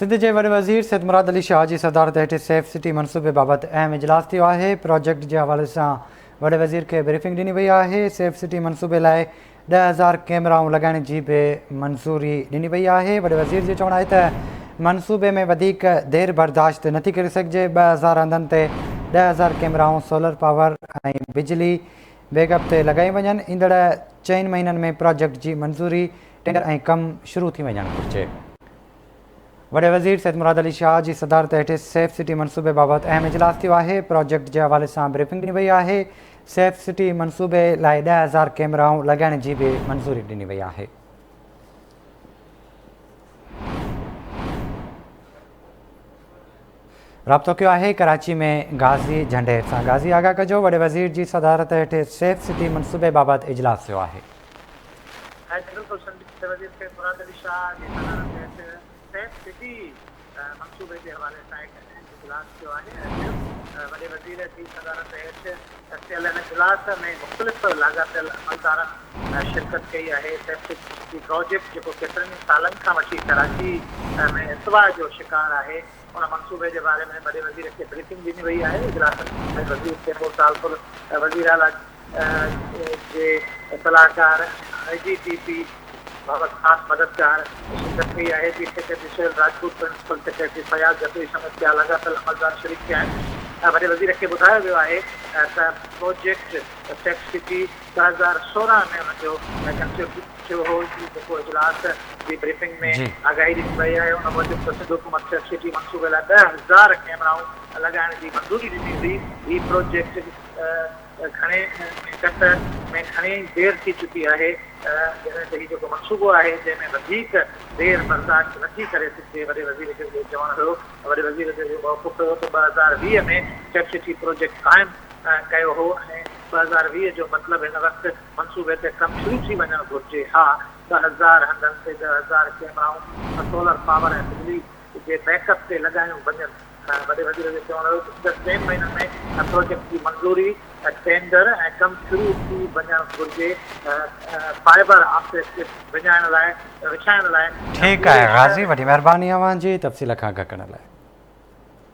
سنڌ جي وڏي وزير سيد مراد علي شاهه جي صدارت هيٺ سيف سٽي منصوبي بابت اهم اجلاس ٿيو آهي، پراجيڪٽ جي حوالي سان وڏي وزير کي بريفنگ ڏني وئي آهي، سيف سٽي منصوبي لاء 10,000 ڪيمرائون لڳائڻ جي به منظوري ڏني وئي آهي، وڏي وزير جو چوڻ آهي ته منصوبي ۾ وڌيڪ دير برداشت نٿي ڪري سگهجي، 2000 هنڌن تي 10,000 ڪيمرائون سولر پاور ۽ بجلي بيڪ اپ تي لڳايون وڃن، ايندڙ چئن مهينن ۾ پراجيڪٽ جي منظوري، ٽينڊر ۽ ڪم شروع ٿي وڃڻ گهرجي. وڏي وزير سيد مراد علي شاهه جي صدارت هيٺ سيف سٽي منصوبي بابت اهم اجلاس ٿيو آهي، پراجيڪٽ جي حوالي سان بريفنگ ڏني وئي آهي، سيف سٽي منصوبي لاء 10,000 ڪيمرائون لڳائڻ جي به منظوري ڏني وئي آهي. رابطو ڪيو آهي ڪراچي ۾ غازي جهنڊير سان غازي آگاهه ڪجو وڏي وزير جي صدارت هيٺ سيف سٽي منصوبي بابت اجلاس ٿيو آهي. بلڪل سنڌ جي وزير سيد مراد علي شاهه جي صدارت هيٺ سيف سٽي منصوبي جي حوالي سان هڪ اهم اجلاس ٿيو آهي. اڄ وڏي وزير جي صدارت هيٺ ٿيل ان اجلاس ۾ مختلف لاڳاپيل عملدارن شرڪت ڪئي آهي. سيف سٽي پراجيڪٽ جيڪو ڪيترن ئي سالن کان وٺي ڪراچي ۾ التوا جو شڪار آهي، ان منصوبي جي باري ۾ وڏي وزير کي بريفنگ ڏني وئي آهي. اجلاس ۾ وزير تيمور ٽالپر، وزيراعليٰ جي صلاحڪار ۽ آء جي ٽي پي بابت خاص مددگار شرڪت ڪئي آهي. Chief secretary Sohail Rajput, principal secretary Fayaz Jatoi سميت ٻيا لاڳاپيل عملدار شريڪ ٿيا آهن. وڏي وزير کي ٻڌايو ويو آهي ته پروجيڪٽ سيف سٽي 2016 ۾ ان جو ڪنسيپٽ ٿيو هو جيڪو اجلاس جي بريفنگ ۾ جي. آگاهي ڏني وئي آهي. ان موجب ته سنڌ حڪومت سيف سٽي منصوبي لاء 10,000 ڪئميرائون لڳائڻ جي منظوري ڏني هئي. هي پروجيڪٽ گهڻي ۾ گهٽ ۾ گهڻي دير ٿي چڪي آهي جڏهن ته هي جيڪو منصوبو آهي جنهن ۾ وڌيڪ دير برداشت نه ٿي ڪري سگهجي. وڏي وزير جو اهو چوڻ هيو وڏي وزير جو اهو موقف هيو ته 2020 ۾ سيف سٽي پروجيڪٽ قائم ڪيو هو ۽ 2020 جو مطلب هن وقت منصوبي تي ڪم شروع ٿي وڃڻ گهرجي ها، 2000 هنڌن تي 10,000 ڪيمرائون سولر پاور ۽ بجلي جي بيڪ اپ تي لڳايون وڃن. وڏي وزير جو چوڻ هيو ته ايندڙ چئن مهينن ۾ پروجيڪٽ جي منظوري، ٽينڊر ۽ ڪم شروع ٿي وڃڻ گهرجي، فائبر آپٽڪ وڃائڻ لاء وڇائڻ لاء ٺيڪ پوري آهي شهر غازي ۾. وڏي مهرباني اوهان جي تفصيل کان آگاهه ڪرڻ لاء.